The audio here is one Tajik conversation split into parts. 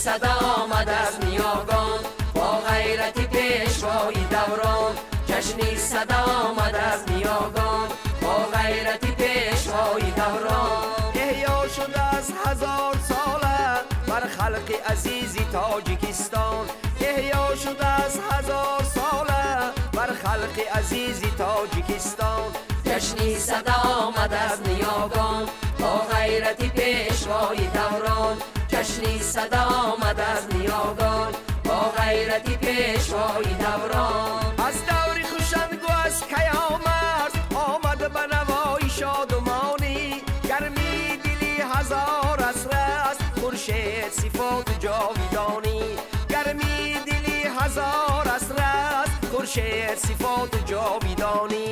Сада омад аз ниёгон, бо ғайрати пешвои даврон. Ҷашни Сада омад аз ниёгон, бо ғайрати пешвои даврон. Эҳё шудааст ҳазорсола бар халқи азизи Тоҷикистон. Эҳё шудааст ҳазорсола бар халқи азизи Тоҷикистон. Ҷашни Сада омад аз ниёгон, бо ғайрати пешвои даврон. Ҷашни Сада омад аз ниёгон, бо ғайрати пешвои даврон. Аз даври Хушангу аз Каёмарз омад ба навои шодумонӣ. Гармии дили ҳазор аср аст, хуршед сифоту ҷовидонӣ. Гармии дили ҳазор аср аст, хуршед сифоту ҷовидонӣ.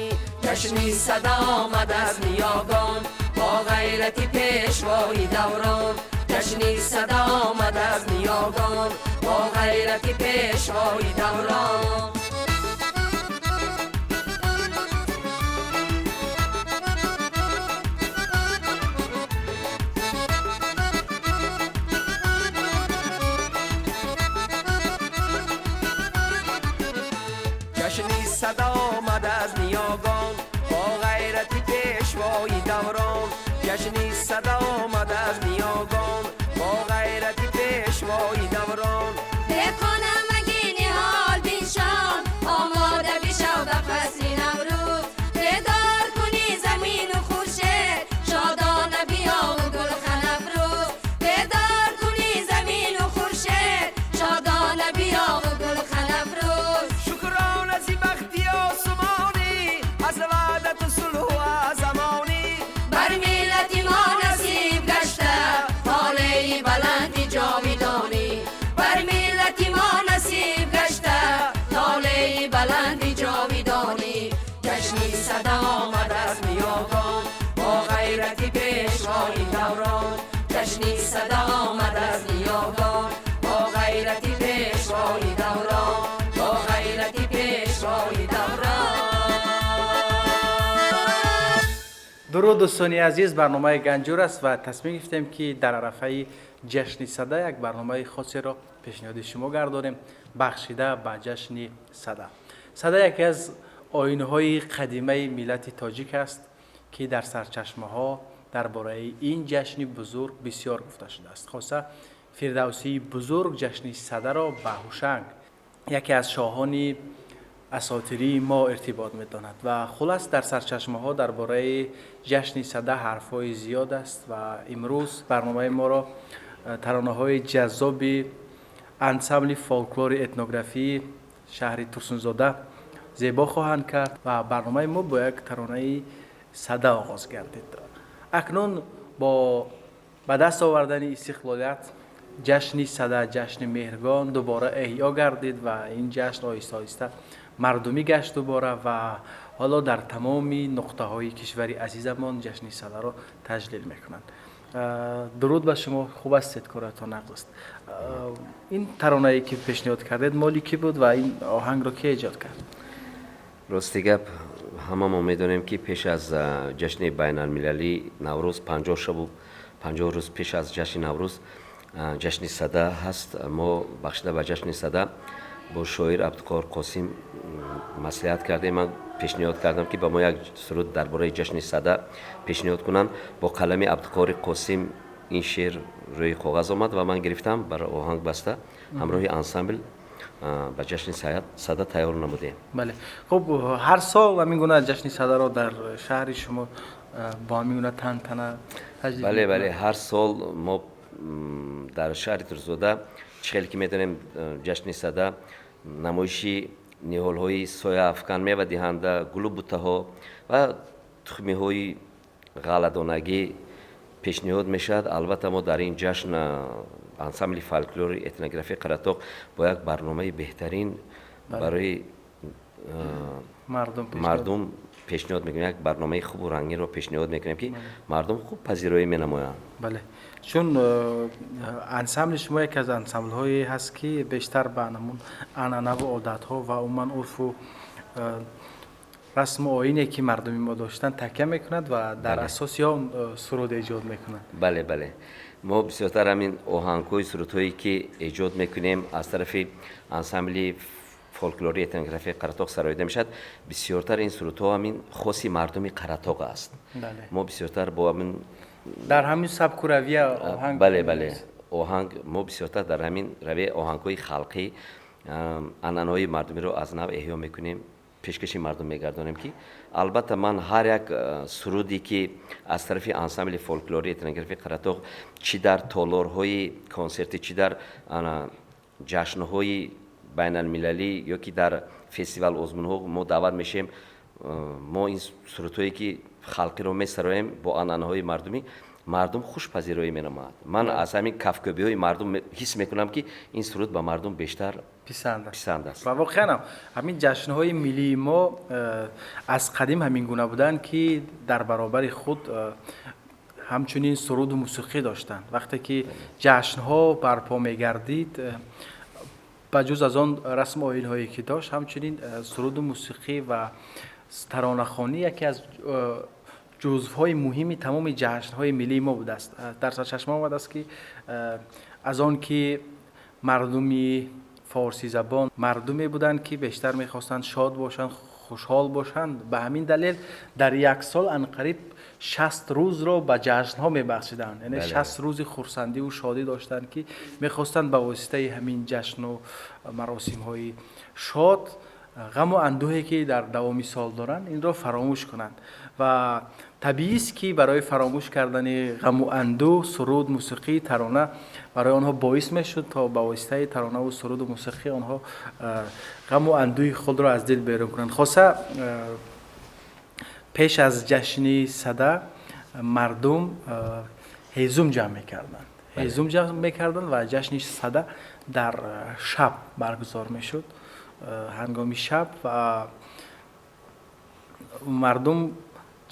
Ҷашни Сада омад аз ниёгон, бо ғайрати пешвои даврон. Ҷашни Сада омад аз ниёгон, бо ғайрати пешвои даврон. Ҷашни Сада омад аз ниёгон, бо ғайрати пешвои даврон. Ҷашни Сада омад аз ниёгон, бо ғайрати пешвои даврон. Деҳқонамагӣ ниҳол биншон, омода бишав ба фасли Наврӯз. Бедор кунӣ замину хуршед, шодона биёву гулхан афрӯз. Бедор кунӣ замину хуршед, шодона биёву гулхан афрӯз. Шукрон аз бахти осмонӣ, аз ваҳдату сулҳу аз амонӣ. Бар миллати мо насиб гашта толеи баланди ҷовидонӣ. Бар миллати мо насиб гашта толеи баланди ҷовидонӣ. Ҷашни Сада омад аз ниёгон, бо ғайрати пешвои даврон. Ҷашни Сада омад аз ниёгон, бо ғайрати пешвои даврон, бо ғайрати пешвои даврон. Дуруд, дӯстони азиз, барномаи Ганҷур аст ва тасмим гирифтем, ки дар арафаи ҷашни Сада як барномаи хосеро пешниҳоди шумо гардонем, бахшида ба ҷашни Сада. Сада яке аз оинҳои қадимаи миллати тоҷик аст, ки дар сарчашмаҳо дар бораи ин ҷашни бузург бисёр гуфта шудааст. Хоса Фирдавсии бузург ҷашни Садаро ба Ҳушанг, яке аз шоҳони асотирии мо, иртибот медонад. Ва хулас, дар сарчашмаҳо дар бораи ҷашни Сада ҳарфҳои зиёд аст. Ва имрӯз барномаи моро таронаҳои ҷаззоби ансамбли фолклори этнографии шаҳри Турсунзода зебо хоҳанд кард ва барномаи мо бо як таронаи Сада оғоз гардид. Акнун бо ба даст овардани истиқлолият ҷашни Сада, ҷашни Меҳргон, дубора эҳё гардид ва ин ҷашн оҳиста оҳиста мардумӣ гашт дубора ва ҳоло дар тамоми нуқтаҳои кишвари азизамон ҷашни Садаро таҷлил мекунанд. Дуруд ба шумо, хуб ҳастед? Коратон нағз аст? Ин таронае, ки пешниҳод кардед, моли кӣ буд ва ин оҳангро кӣ эҷод кард? Рости гап, ҳама мо медонем, ки пеш аз ҷашни байналмилалии Наврӯз, 50 шабу 50 рӯз пеш аз ҷашни Наврӯз ҷашни Сада ҳаст. Мо бахшида ба ҷашни Сада бо шоир Абдуқоҳор Қосим маслиҳат кардем. Ман пешниҳод кардам, ки ба мо як суруд дар бораи ҷашни Сада пешниҳод кунанд. Бо қалами Абдуқоҳори Қосим ин шеър рӯи коғаз омад ва ман гирифтам, бар оҳанг баста, ҳамроҳи ансамбл ба ҷашни Сада тайёр намудем. Бале, хуб, ҳар сол ҳамин гуна ҷашни Садаро дар шаҳри шумо бо ҳамин гуна тантана таҷлил Бале. мекунанд? Бале, ҳар сол мо дар шаҳри Турсунзода, чӣ хеле ки медонем, ҷашни Сада намоиши ниҳолҳои сояафкан, мевадиҳанда, гулу буттаҳо ва тухмиҳои ғалладонагӣ пешниҳод мешавад. Албатта, мо дар ин ҷашн ансамбли фолклори этнографии Қаратоқ бо як барномаи беҳтарин барои мардум пешниҳод мардум пешниҳод мекунем, як барномаи хубу рангинро пешниҳод мекунем, ки мардум хуб пазироӣ менамоянд. Бале, чун ансамбли шумо яке аз ансамблҳое ҳаст, ки бештар ба ҳамун анъанаву одатҳо ва умуман урфу расму оине, ки мардуми мо доштанд, такя мекунад ва дар асоси он суруд эҷод мекунад. Бале, бале. Мо бисёртар ҳамин оҳангҳои сурудҳое ки эҷод мекунем, аз тарафи ансамбли фолклории этнографияи Қаратоғ сароида мешавад. Бисёртар ин сурудҳо ҳамин хоси мардуми Қаратоғ аст. Мо бисёртар бо ҳамин Дар ҳамин сабку равия оҳанг. Бале, оҳанг мо бисёртар дар ҳамин равия оҳангҳои халқӣ, анъанаҳои мардумиро аз нав эҳё мекунем, пешкаши мардум мегардонем, ки албатта ман ҳар як суруде ки аз тарафи ансамбли фолклории этнографии Қаратоғ, чӣ дар толорҳои консертӣ, чӣ дар ҷашнҳои байналмилалӣ ё ки дар фестивал озмунҳо мо даъват мешавем, мо ин сурудҳое ки халқиро месароем бо анъанаҳои мардумӣ, мардум хушпазироӣ менамояд. Ман аз ҳамин кафкӯбиҳои мардум ҳис мекунам, ки ин суруд ба мардум бештар писанд аст. Писанд аст. Ва воқеан ҳам ҳамин ҷашнҳои миллии мо аз қадим ҳамин гуна буданд, ки дар баробари худ ҳамчунин суруду мусиқӣ доштанд. Вақте ки ҷашнҳо барпо мегардид, ба ҷуз аз он расму оинҳое ки дошт, ҳамчунин суруду мусиқӣ ва таронахонӣ яке аз ҷузвҳои муҳими тамоми ҷашнҳои миллии мо будааст. Дар сарчашма омадааст, ки аз он ки мардуми форсизабон мардуме буданд, ки бештар мехостанд шод бошанд, хушҳол бошанд, ба ҳамин далел дар як сол анқариб 60 рӯзро ба ҷашнҳо мебахшиданд, яъне 60 рӯзи хурсандиву шодӣ доштанд, ки мехостанд ба воситаи ҳамин ҷашну маросимҳои шод ғаму андӯҳе ки дар давоми сол доранд, инро фаромӯш кунанд. Ва табиист, ки барои фаромӯш кардани ғаму андӯҳ суруд, мусиқӣ, тарона барои онҳо боис мешуд, то ба воситаи таронаву суруду мусиқӣ онҳо ғаму андӯҳи худро аз дил берун кунанд. Хоса пеш аз ҷашни Сада мардум ҳезум ҷамъ мекарданд, ҳезум ҷамъ мекарданд ва ҷашни Сада дар шаб баргузор мешуд, ҳангоми шаб, ва мардум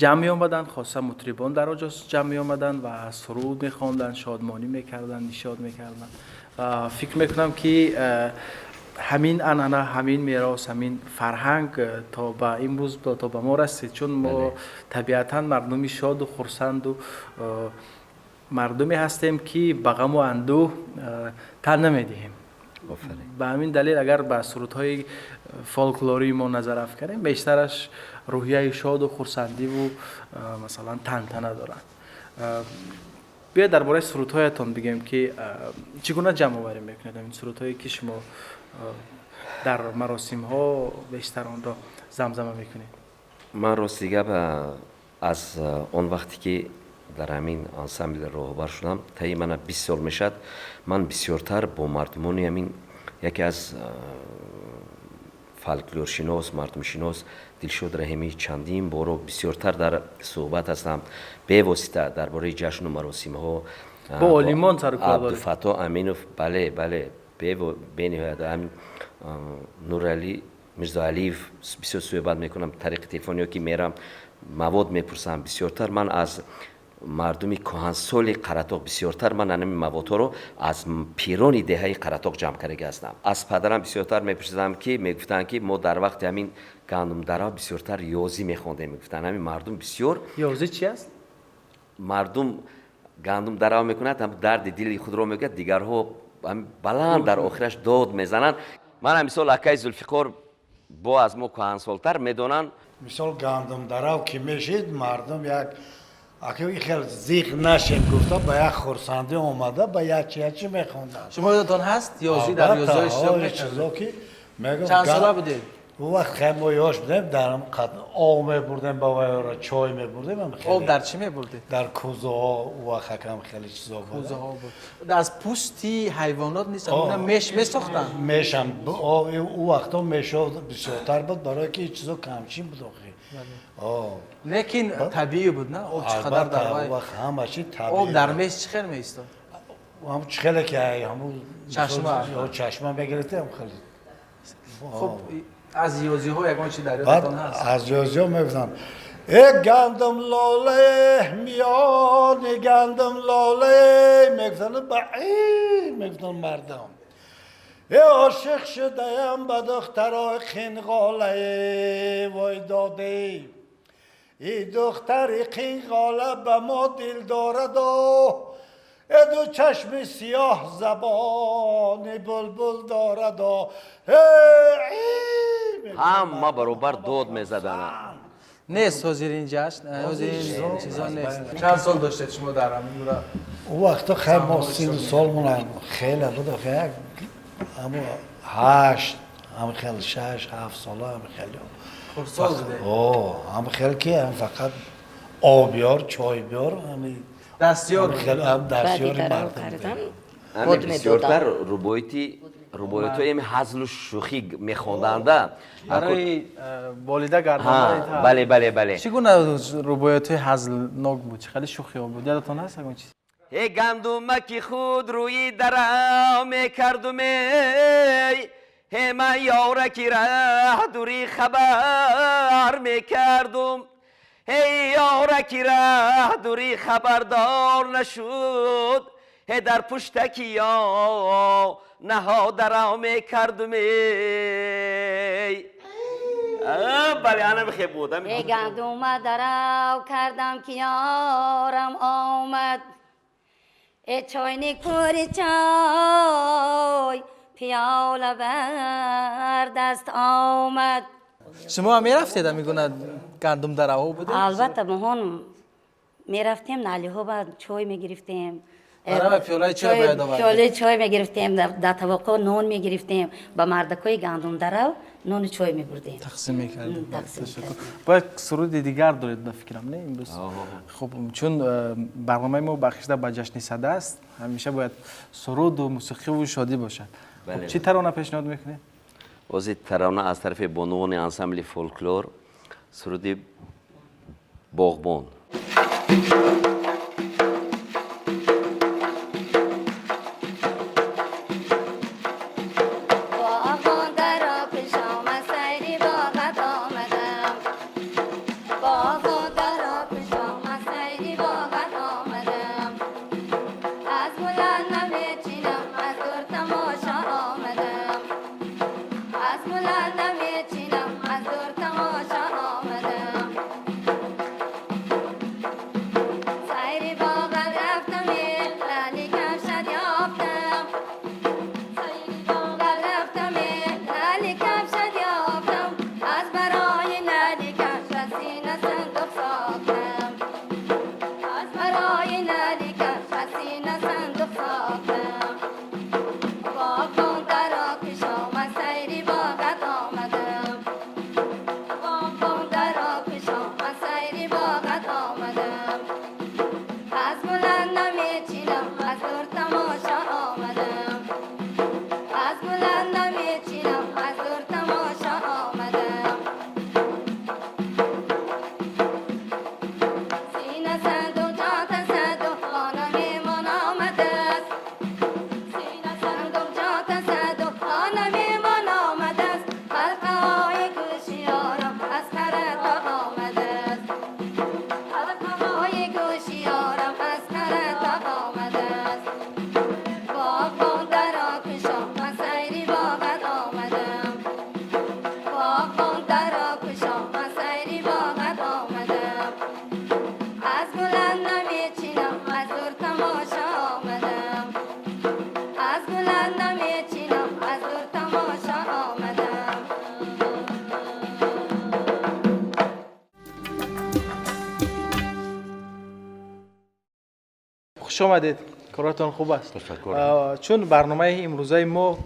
ҷамъ меомаданд, хоса мутрибон дар он ҷо ҷамъ меомаданд ва суруд мехонданд, шодмонӣ мекарданд, нишод мекарданд. Ва фикр мекунам, ки ҳамин анъана, ҳамин мерос, ҳамин фарҳанг то ба имрӯз то ба мо расид, чун мо табиатан мардуми шоду хурсанду мардуме ҳастем, ки ба ғаму андӯҳ тан намедиҳем. Ба ҳамин далел, агар ба сурудҳои фолклории мо назар афканем, бештараш рӯҳияи шоду хурсандиву масалан тантана доранд. Биёед, дар бораи сурудҳоятон бигӯем, ки чӣ гуна ҷамъоварӣ мекунед ҳамин сурудҳое, ки шумо дар маросимҳо бештар онро замзама мекунед? Ман рости гап, аз он вақте ки дар ҳамин ансамбл роҳбар шудам, таи мана 20 сол мешавад, ман бисёртар бо мардумони ҳамин яке аз фолклоршинос, мардумшинос Дилшод Раҳимӣ чандин боро бисёртар дар суҳбат ҳастам, бевосита дар бораи ҷашну маросимҳо. Бо олимон сарукор доред? Абдуфаттоҳ Аминов, бале, бениҳоят, Нуралӣ Мирзоалиев бисёр суҳбат мекунам тариқи телефон ё ки мерам, мавод мепурсам. Бисёртар ман аз мардуми кӯҳансоли Қаратоғ, бисёртар ман ҳамин маводҳоро аз пирони деҳаи Қаратоғ ҷамъ кардаги ҳастам. Аз падарам бисёртар мепурсидам, ки мегуфтанд, ки мо дар вақти ҳамин гандумдарав бисёртар ёзӣ мехондем. Мегуфтанд, ҳамин мардум бисёр Ёзӣ чи аст? Мардум гандум дарав мекунад, дарди дили худро мегӯяд, дигарҳо баланд дар охираш дод мезананд. Мана мисол, акаи Зулфиқор бо аз мо кӯҳансолтар медонанд. Мисол, гандумдарав ки мешид, мардум як аки хел зиқ нашем гуфта, ба як хурсандӣ омада, ба як чи мехонданд. Шумо ёдатон ҳаст, ёзӣ дар ёзиҳо иштирок мекардед? Ки мегӯям. Чанд сола будед? Он вақт хеле мо ёш будем, дар об мебурдем, ба вайора чой мебурдем. Об дар чӣ мебурдед? Дар кӯзаҳо, у вақт акам хеле чизо буд. Кӯзаҳо буд. Аз пӯсти ҳайвонот нест, меш месохтанд? Мешам, у вақто мешо бисёртар буд, барое ки чизо камчин буд охи. Лекин табиӣ буд, на? Об чӣ қадар дар вай вақт ҳама чи табиӣ. Об дар меш чӣ хел меистод? Ҳам чӣ хеле ки ҳамун чашма. Чашма мегирифтем хеле. Хуб, аз ёзиҳо ягон чи дар ёдатон ҳаст? Аз ёзиҳо мегуфтанд: э гандум лоле, миёни гандум лоле, мегуфтанд, ба мегуфтанд мардум. Э ошиқ шудаям ба духтарои қинғолае, вой доде, и духтари қинғола ба мо дил дорадо. Ду чашми сиёҳ забони булбул дорад. Ҳама баробар дод мезаданд. Нест ҳозир ин ҷашн, ҳозир ин чизо нест. Чанд сол доштед шумо дар ҳамин гуна? Он вақто хеле мо сину солмон хеле буд, ҳамо 8, ҳам хел 6, 7 сола, ҳам хеле. Хурдсол будед? Ҳам хел ки ҳам фақат об биёр, чой биёр, ҳами дастёр. Хел ҳам дастёри мардум. Ҳами бисёртар рубоити рубоиятҳои ҳами ҳазлу шӯхӣ мехонданда. Барои болида гардонани. Бале, бале, бале. Чӣ гуна рубоиятҳои ҳазлнок буд? Чӣ хеле шӯхиҳо буд? Ёдатон ҳаст ягон чиз? Э гандумаки худ рӯи дара мекардумей, ҳе ман ёраки раҳ дури хабар мекардум, ҳей ёраки раҳ дури хабардор нашуд, ҳе дар пуштаки ё наҳодаро мекардумей. Бале, ана мехе буд. Э гандума дарав кардам, ки ёрам омад, э чойник пури чой, пиёла бар даст омад. Шумо ҳам мерафтед ҳамин гуна гандум дараҳо будед? Албатта, моҳон мерафтем, налиҳо ба чой мегирифтем. Барои пиёлаи чой бояд овард. Пиёлаи чой мегирифтем, дар тавоқо нон мегирифтем, ба мардакҳои гандумдарав нону чой мебурдем. Тақсим мекардем. Тақсим мекардем. Бояд суруди дигар доред, ба фикрам, не имрӯз? Хуб, чун барномаи мо бахшида ба ҷашни Сада аст, ҳамеша бояд суруду мусиқиву шодӣ бошад. Бале. Чӣ тарона пешниҳод мекунед? Ози тарона аз тарафи бонувони ансамбли фолклор, суруди «Боғбон». Боғбон даро кушом, аз сайри боғат омадам. Боғбон даро кушом, аз сайри боғат омадам. Аз буланд намечинам, аз дур тамошо омадам. Аз буланд намечинам, аз дур тамошо омадам. Сайри боғат рафтам, лали кавшат ёфтам. Сайри боғат рафтам, лали кавшат ёфтам. Аз барои лали кавшат сина сандуқ сохтам. Аз барои лали кавшат сина сандуқ сохтам. Боғбон даро кушом, аз сайри боғат омадам. Боғбон даро кушом, аз сайри боғат омадам. Аз буланд намечинам, аз дур тамошо омадам. Аз буланд намечинам, аз дур тамошо омадам. Сина сандуқ, ҷота сандуқ, хона меҳмон омадааст. Сина сандуқ, ҷота сандуқ, хона меҳмон омадааст. Ҳалқаҳои гӯшиёрам аз Қаратоғ омадааст. Ҳалқаҳои гӯшиёрам аз Қаратоғ омадааст. Боғбон даро кушом, аз сайри боғат омадам. Боғбон даро кушом, аз сайри боғат омадам. Аз буланд намечинам, аз дур тамошо омадам. Аз буланд намечинам, аз дур тамошо омадам. Хуш омадед, коратон хуб аст? Ташаккур. Чун барномаи имрӯзаи мо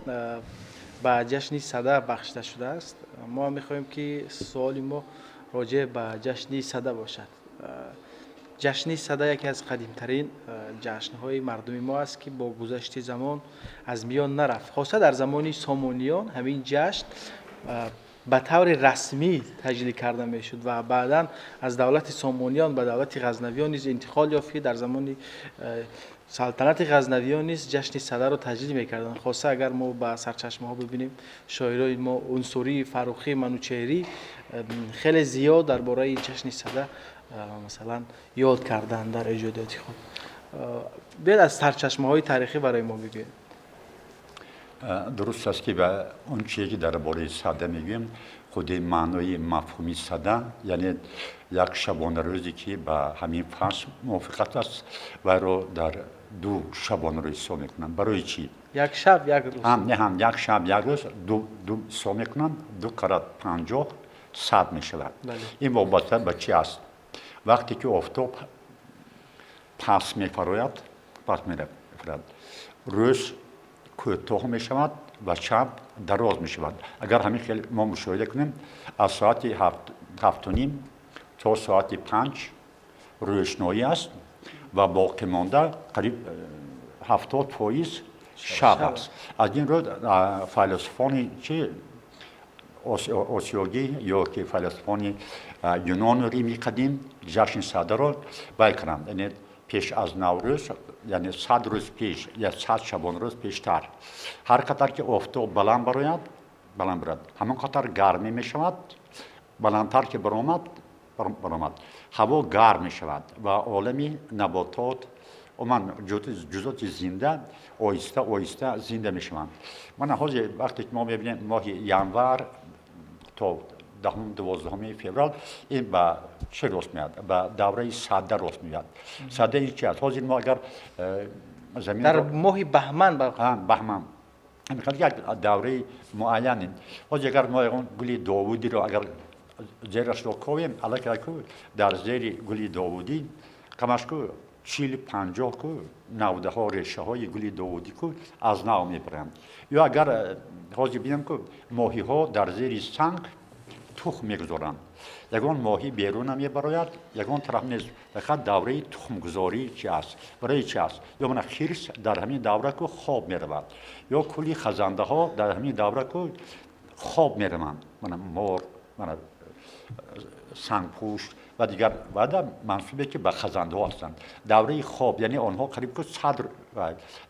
ба ҷашни Сада бахшида шудааст, мо ҳам мехоҳем, ки суоли мо роҷеъ ба ҷашни Сада бошад. Ҷашни Сада яке аз қадимтарин ҷашнҳои мардуми мо аст, ки бо гузашти замон аз миён нарафт. Хоса дар замони Сомониён ҳамин ҷашн ба таври расмӣ таҷлил карда мешуд ва баъдан аз давлати Сомониён ба давлати Ғазнавиён низ интиқол ёфт, ки дар замони салтанати Ғазнавиён низ ҷашни Садаро таҷлил мекарданд. Хоса агар мо ба сарчашмаҳо бибинем, шоирои мо Унсурӣ, Фаррухӣ, Манучеҳрӣ хеле зиёд дар бораи ҷашни Сада масалан ёд карданд дар эҷодиёти худ. Биёед, аз сарчашмаҳои таърихӣ барои мо бигӯед. Дуруст аст, ки ба он чизе ки дар бораи сада мегӯем, худи маънои мафҳуми сада, яъне як шабонарӯзе, ки ба ҳамин фасл мувофиқат аст, вайро дар Ду шабонарӯз ҳисоб мекунанд. Барои чӣ? Як шаб, як рӯз. Ҳам, не, ҳам як шаб, як рӯз, ду ҳисоб мекунанд, ду карат 50, 100 мешавад. Ин вобаста ба чӣ аст? Вақте ки офтоб паст мефарояд, паст мерафарад, рӯз кӯтоҳ мешавад ва шаб дароз мешавад. Агар ҳамин хел мо мушоҳида кунем, аз соати 7:30 то соати 5 рӯшноӣ аст ва боқимонда қариб 70% шаб аст. Аз ин рӯ файласуфони чи осиёгӣ ё ки файласуфони Юнону Рими қадим ҷашни Садаро вай карданд, яъне пеш аз Наврӯз, яъне 100 рӯз пеш я 100 шабонрӯз пештар. Ҳар қадар ки офтоб баланд барояд, баланд барояд, ҳамон қадар гармӣ мешавад. Баландтар ки баромад, ҳаво гарм мешавад ва олами наботот, умуман ҷузоти зинда оҳиста оҳиста зинда мешаванд. Мана ҳозир вақте ки мо мебинем, моҳи январ то 10-ум, 12-уми феврал, ин ба чӣ рост меяд? Ба давраи Сада рост меяд. Сада ин чи аст? Ҳозир мо агар замин Дар моҳи баҳман. Баҳман як давраи муайянем. Ҳозир агар мо ягон гули довудиро агар зерашро ковем, аллакай ку дар зери гули довудӣ камаш ку 40-50 ку навдаҳо, решаҳои гули довудӣ ку аз нав мебаранд. Ё агар ҳозир бинем ку, моҳиҳо дар зери санг тухм мегузоранд, ягон моҳӣ берун намебарояд, ягон тараф нест, фақат давраи тухмгузорӣ чи аст? Барои чи аст? Ё мана хирс дар ҳамин давра ку хоб меравад, ё кулли хазандаҳо дар ҳамин давра ку хоб мераванд, мана мор, мана сангпӯшт ва дигар вада мансубе ки ба хазандаҳо ҳастанд. Давраи хоб, яъне онҳо қариб ку садр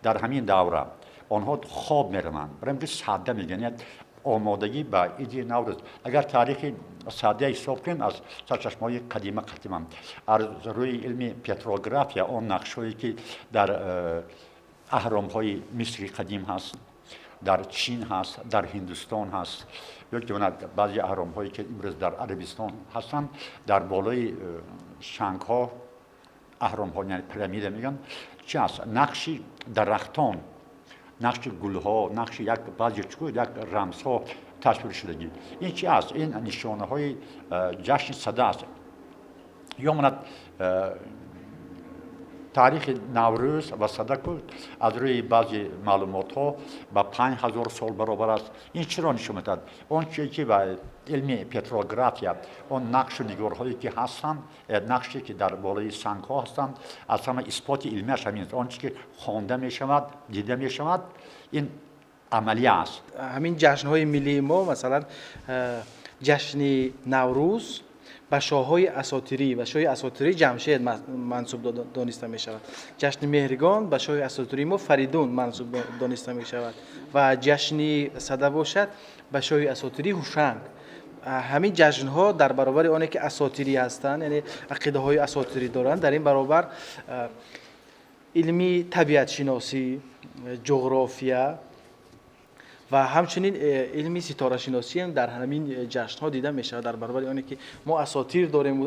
дар ҳамин давра онҳо хоб мераванд. Барои ин ки садда мегӯянд, омодагӣ ба иди Наврӯз. Агар таърихи Садия ҳисоб кунем, аз сарчашмаҳои қадима қадима, аз рӯи илми петрография, он нақшҳое ки дар аҳромҳои Мисри қадим ҳаст, дар Чин ҳаст, дар Ҳиндустон ҳаст, ё ки баъзе аҳромҳое ки имрӯз дар Арабистон ҳастанд, дар болои сангҳо, аҳромҳо, яъне пирамида мегӯянд, чи аст? Нақши дарахтон, нақши гулҳо, нақши як баъзе чку як рамзҳо тасвир шудагӣ. Ин чи аст? Ин нишонаҳои ҷашни Сада аст. Ё монад таърихи Наврӯз ва Сада ку аз рӯи баъзе маълумотҳо ба 5000 сол баробар аст. Ин чиро нишон медиҳад? Он чие ки ба илми петрография, он нақшу нигорҳое ки ҳастанд, нақше ки дар болои сангҳо ҳастанд, аз ҳама исботи илмиаш ҳамин аст. Он чи ки хонда мешавад, дида мешавад, ин амалия аст. Ҳамин ҷашнҳои миллии мо, масалан ҷашни Наврӯз ба шоҳҳои асотирӣ, ба шоҳи асотирӣ Ҷамшед мансуб дониста мешавад. Ҷашни Меҳригон ба шоҳи асотирии мо Фаридун мансуб дониста мешавад ва ҷашни Сада бошад ба шоҳи асотирӣ Ҳушанг. Ҳамин ҷашнҳо дар баробари оне ки асотирӣ ҳастанд, яъне ақидаҳои асотирӣ доранд, дар ин баробар илми табиатшиносӣ, ҷуғрофия ва ҳамчунин илми ситорашиносиам дар ҳамин ҷашнҳо дида мешавад. Дар баробари оне ки мо асотир дорем,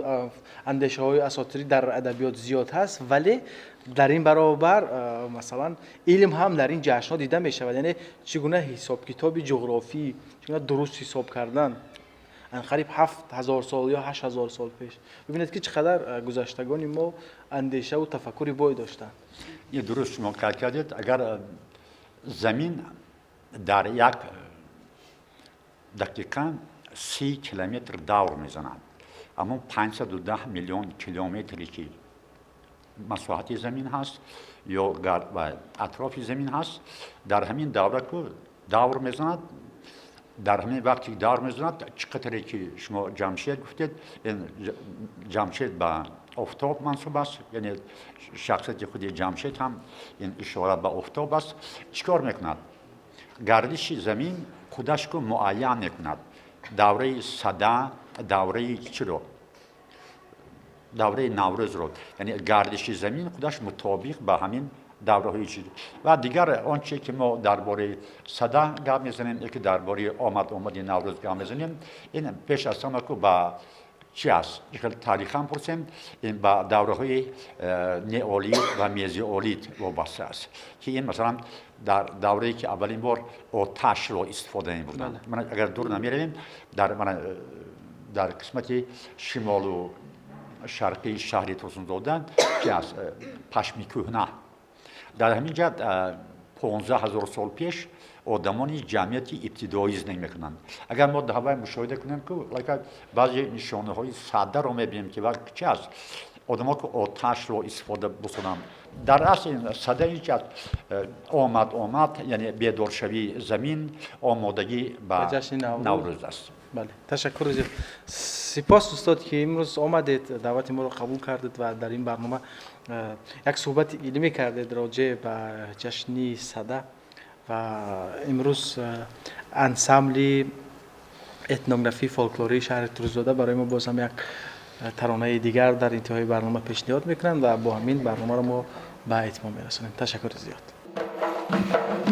андешаҳои асотирӣ дар адабиёт зиёд ҳаст, вале дар ин баробар масалан илм ҳам дар ин ҷашнҳо дида мешавад, яъне чӣ гуна ҳисобкитоби ҷуғрофӣ, чӣ гуна дуруст ҳисоб кардан анқариб 7000 сол ё 8000 сол пеш. Бибинед ки чӣ қадар гузаштагони мо андешаву тафаккури бой доштанд. Дуруст шумо қайд кардед. Агар замин дар як дақиқа 30 километр давр мезанад, аммо 510 миллион километре ки масоҳати замин ҳаст ё атрофи замин ҳаст, дар ҳамин давра ку давр мезанад. Дар ҳамин вақте ки давр мезанад, чӣ қадре ки шумо Ҷамшед гуфтед, Ҷамшед ба офтоб мансуб аст, яъне шахсияти худи Ҷамшед ҳам ин ишора ба офтоб аст. Чӣ кор мекунад? Гардиши замин худаш ку муайян мекунад давраи Сада, давраи чиро, давраи Наврӯзро. Яъне гардиши замин худаш мутобиқ ба ҳамин давраҳои чиз. Ва дигар он чизе ки мо дар бораи Сада гап мезанем, ки дар бораи омад омади Наврӯз гап мезанем, ин пеш аз ҳама ку ба Чи аст? Хел таърихан пурсем, ин ба давраҳои неолит ва мезеолит вобаста аст, ки ин, масалан, дар даврае ки аввалин бор оташро истифода мебурданд. Агар дур намеравем, дар қисмати шимолу шарқии шаҳри Турсунзода ки аст Пашми Кӯҳна, дар ҳамин ҷа 15 000 сол пеш одамони ҷамъияти ибтидоӣ зиндагӣ мекунанд. Агар мо даҳвай мушоҳида кунем, ку баъзе нишонаҳои садаро мебинем, ки чи аст, одамо ки оташро истифода бикунанд. Дар асл сада ин чи аст? Омад, омад, яъне бедоршавии замин, омодагӣ ба Наврӯз аст. Бале, ташаккур зиёд, сипос, устод, ки имрӯз омадед, даъвати моро қабул кардед ва дар ин барнома як суҳбати илмӣ кардед роҷеъ ба ҷашни Сада. Ва имрӯз ансамбли этнографии фолклории шаҳри Турсунзода барои мо боз ҳам як таронаи дигар дар интиҳои барнома пешниҳод мекунанд ва бо ҳамин барномаро мо ба итмом мерасонем. Ташаккури зиёд.